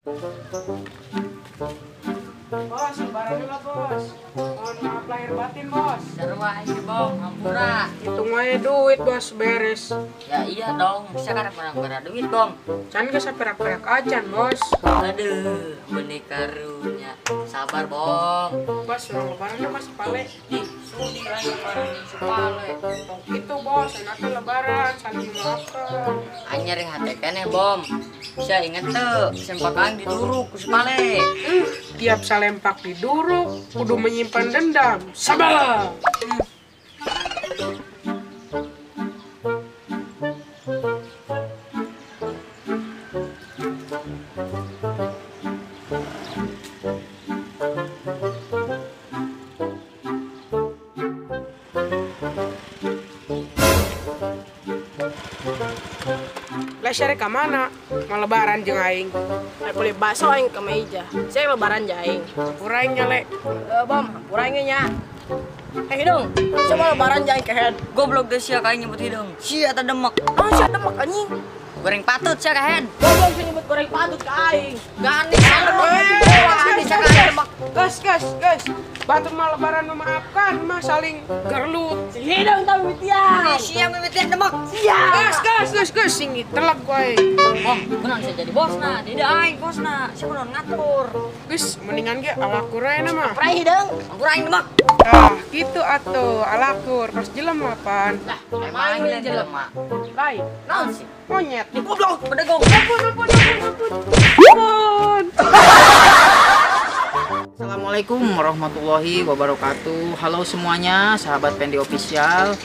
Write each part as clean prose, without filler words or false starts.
Bos, lebaran dulu bos. Mohon maaf lahir batin bos. Sarua aing bong, hampura. Hitung aja duit bos, beres. Ya iya dong, bisa karena barang duit bong. Can geus saperak-perak acan bos. Aduh, benih karunya. Sabar bong. Bos, urang lebaran dulu ka Pale. Ih, sudi aing lebaran jeung si Pale. Tong kitu bos, enaknya lebaran saling memaafkan. Aing nyeri hate keneh bom. Bisa inget teu, sempak aing diduruk ku si Pale. Tiap salempak diduruk, kudu menyimpan dendam. Sabar. Leser ka mana? Mau lebaran jeung aing. Aing beli bakso aing ke meja. Saya lebaran jeung aing. Hampura aing nya, Le. Bom, hampura aing nya. Eh hidung, coba lebaran jeung aing kehead. Goblok geus sia ka aing nyebut hidung. Sia eta demek. Oh, sia demek anjing. Goreng patut sia kehead. Goblok sia nyebut goreng patut ka aing. Gani sia demek. Gani sia ka aing demek. Guys, guys, guys. Batur mah lebaran memaafkan mah saling gerlut. Si hidung tah mimitian. Sia mimitian demek. Sia. Guys, guys, guys, guys, sing telak gue. Bom, kunaon bisa jadi bosna? Di aing bosna, sia kunaon ngatur. Geus, mendingan ge alakur aja mah. Hampura hidung, hampura aing demek. Ah, gitu atuh, alakur pas jelema pan. Lah, emang aing jelema. Lain. Naon sih? Monyet. Goblok, bedegong. Ampun, ampun, ampun, ampun. Ampun. Assalamualaikum warahmatullahi wabarakatuh. Halo semuanya, sahabat Pendi Official.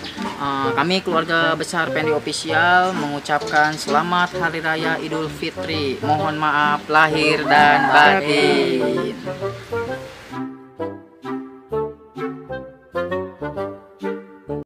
Kami keluarga besar Pendi Official mengucapkan selamat Hari Raya Idul Fitri. Mohon maaf lahir dan batin.